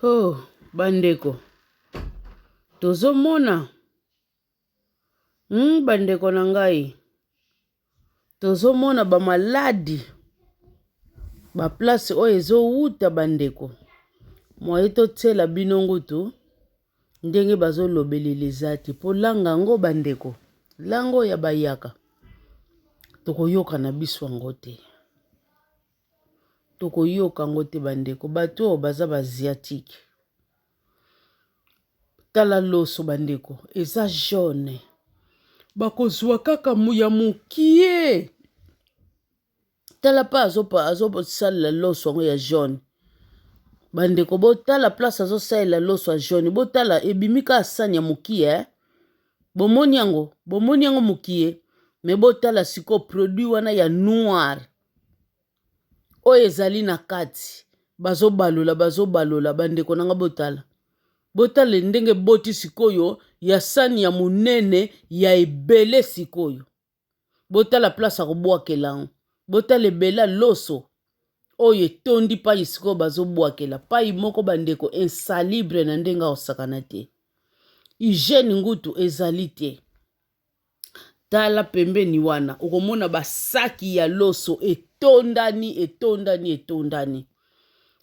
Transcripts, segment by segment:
Oh bandeko tozomona bandeko na ngai tozomona ba maladi ba place oyo ezowuta bandeko moye totiela bino ngutu ndenge bazolobelela eza te mpo langa yango bandeko langa oyo ya bayaka tokoyoka na biso yango te. Tokoyoka yango te bandeko bato oyo baza ba asiatique tala loso bandeko eza jaune bakozwa kaka ya mokie tala mpe azosalela loso yango ya jaune bandeko botala place azosalela loso ya jaune botala ebimi kaka sani ya mokie eh? Bomoni yango bomoni yango mokie me botala sikoyo produit wana ya noir oyo ezali na kati bazobalola bazobalola bandeko na nga botala botala ndenge eboti sikoyo ya sani ya monene ya ebele sikoyo botala place akobwakela yango botala ebele ya loso oyo etondi pai sikoyo bazobwakela pai moko bandeko insalibre na ndenge akosakana te hygiène ngutu ezali te tala pembeni wana okomona basaki ya loso etondani etondani etondani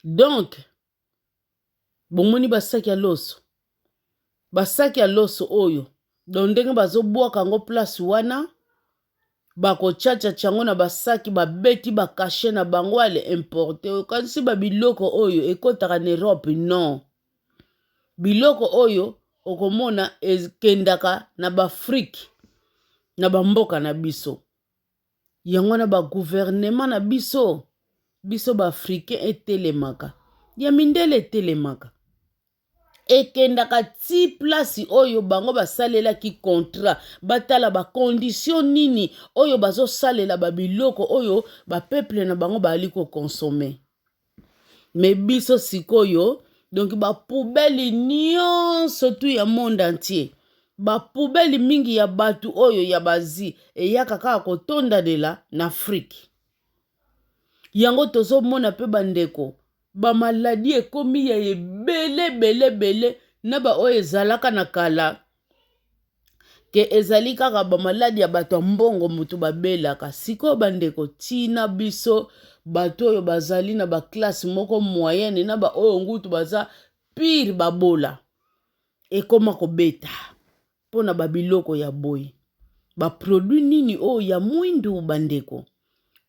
donc bomoni basaki ya loso basaki ya loso oyo donc ndenge bazobwaka yango place wana bakochachacha yango na basaki babeti bakashe na bango ale importe okanisi babiloko oyo ekotaka na europe non biloko oyo okomona ekendaka na baafrike na bamboka na biso yango wana baguvernema na biso biso baafricain etelemaka ya mindele etelemaka ekendaka ti place oyo bango basalelaki contrat batala bacondition nini oyo bazosalela babiloko oyo bapeuple na bango bazali kokonsome me biso sikoyo donc bapoubele nyonso tu ya monde entier bapoubele mingi ya bato oyo ya bazi eyaka kaka kotondanela na afrike yango tozomona mpe bandeko bamaladi ekomi ya ebele ebele ebele na baoyo ezalaka na kala ke ezali kaka bamaladi ya bato ya mbongo moto babelaka sikoyo bandeko ntina biso bato oyo bazali na baklasse moko moyenne na baoyo ngutu baza pire babola ekoma kobeta mpo na babiloko ya boye baproduit nini oyo ya mwindu bandeko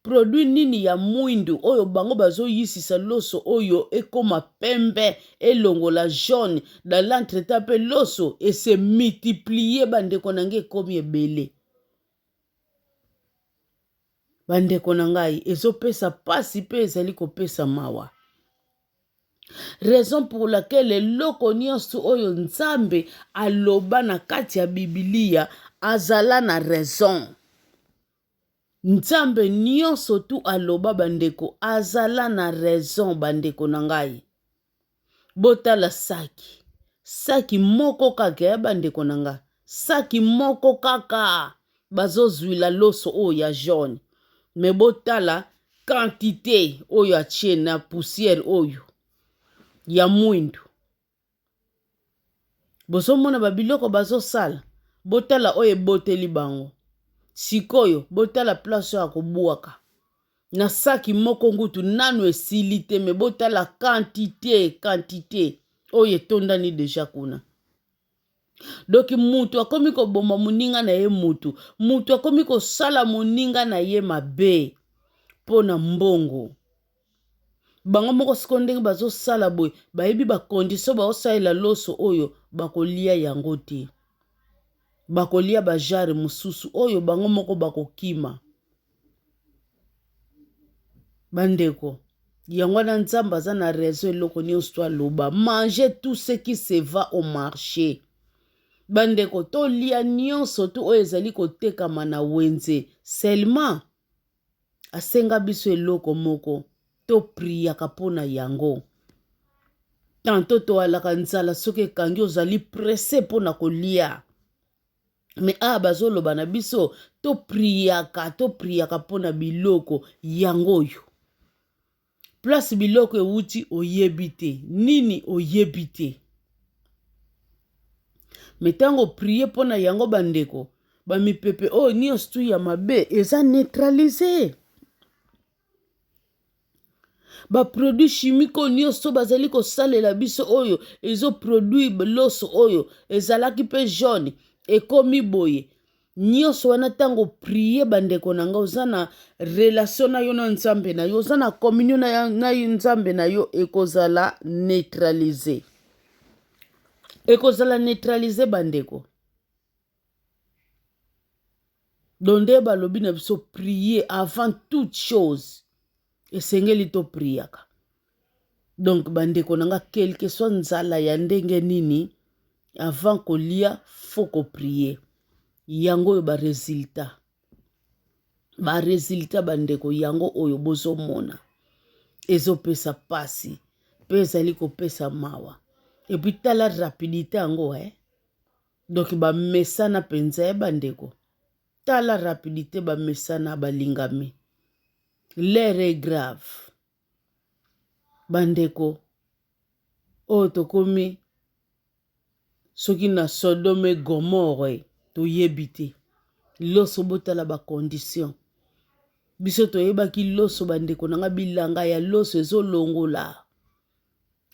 produit nini ya mwindu oyo bango bazoyisisa loso oyo ekoma pembe elongola jaune dans l'entretemps mpe loso ese multiplie bandeko na ngai ekomi ebele bandeko na ngai ezopesa mpasi mpe ezali kopesa mawa raison pour laquelle eloko nyonso oyo nzambe aloba na kati ya bibilia azala na raison Nzambe nionso tout aloba ba ndeko azala na raison ba ndeko na ngai botala saki saki moko kaka ya ba ndeko na nga saki moko kaka bazozuila loso oyo ya jaune me botala quantité oyo atie na poussière oyo ya mwindu Bozomona ba biloko bazosala botala oyo eboteli bango sikoyo botala place oyo akobwaka na saki moko ngutu nanu esili te me botala quantité quantité oyo etondani deja kuna doki mutu akomi koboma moninga na ye mutu mutu akomi kosala moninga na ye mabe mpo na mbongo Bango moko sikoyo ndenge bazosala boye bayebi ba condition baosalela loso oyo bakolia yango te bakolia ba genre mosusu oyo bango moko bakokima bandeko yango wana nzambe aza na raison eloko nyonso to aloba manger tout ce qui se va au marché bandeko tolia nyonso tu oyo ezali kotekama na wenze seulement Asenga biso eloko moko to priaka mpo na yango. Tantot toalaka nzala soki ekangi ozali presse mpo na kolia. Me awa bazoloba na biso to priaka to priaka mpo na biloko yango oyo. Place biloko ewuti oyebi te, nini oyebi te. Mais ntango prie mpo na yango bandeko, bamipepe oyo nyonso tu ya mabe eza neutralise. Baproduit chimique oyo nyonso bazali kosalela biso oyo ezoproduire loso oyo ezalaki mpe jaune ekomi boye nyonso wana ntango prie bandeko na ngai oza na relation na yo na nzambe na yo oza na communion na, na nzambe na yo ekozala neutralise ekozala neutralise bandeko donc nde balobi na biso prie avant toute chose esengeli topriaka donc bandeko na nga quelque soit nzala ya ndenge nini avant kolia faut koprie yango oyo baresultat baresultat bandeko yango oyo bozomona ezopesa pasi mpe ezali kopesa mawa epuis tala rapidité yango eh? Donc bamesana mpenza ya bandeko tala rapidité bamesana balingami l'heure est grave bandeko oyo tokomi soki na Sodome Gomore toyebi te loso botala bacondition biso toyebaki loso bandeko na nga bilanga ya loso ezolongola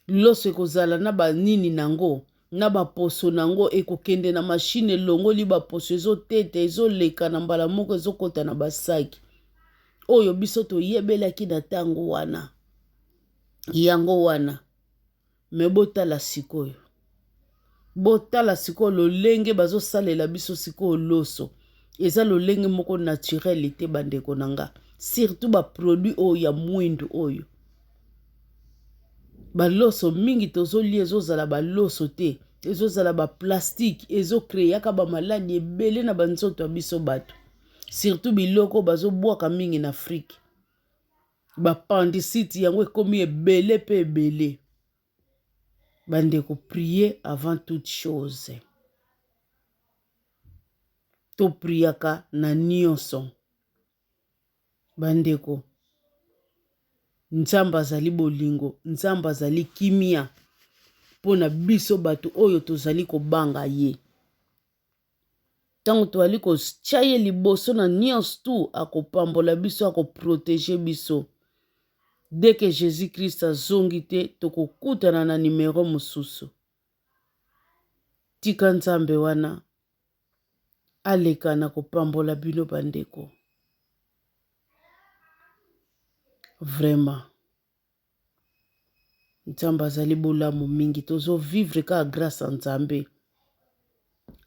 Loso ekozala na ba nini nango na ba poso nango ekokende na machine elongoli ba poso ezoteta ezoleka na mbala moko ezokota na basaki oyo biso toyebelaki na ntango wana yango wana me botala sikoyo botala sikoyo lolenge bazosalela biso sikoyo loso eza lolenge moko naturel te bandeko na nga surtout baproduit oyo ya mwindu oyo baloso mingi tozolia ezozala baloso te ezozala baplastike ezokreaka bamaladi ebele na banzoto ya biso bato surtout biloko bazobwaka mingi na afrike bapandisite yango ekomi ebele mpe ebele bandeko prie avant toute chose topriaka na nyonso Bandeko, Nzambe azali bolingo, Nzambe azali kimia mpo na biso bato oyo tozali kobanga ye. Ntango tozali kotya ye liboso na nyonso tu, akopambola biso, akoprotege biso. Dès que Jesus Christ azongi te, tokokutana na nimero mosusu. Tika Nzambe wana aleka na kopambola bino bandeko. Vraiment. Nzambe azali bolamu mingi. Tozo vivre kaka grâce ya Nzambe.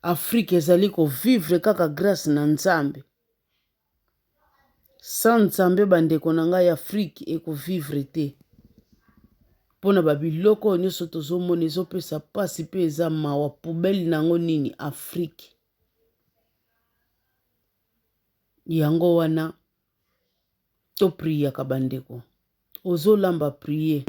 Afrique ezali ko vivre kaka grâce na Nzambe. Sans Nzambe bandeko na ngai Afrique ekovivre te. Mpo na babiloko oyo nyonso tozomona ezopesa mpasi mpe eza mawa. Poubelle na yango nini? Afrique. Yango wana topriaka bandeko. Ozolamba prie.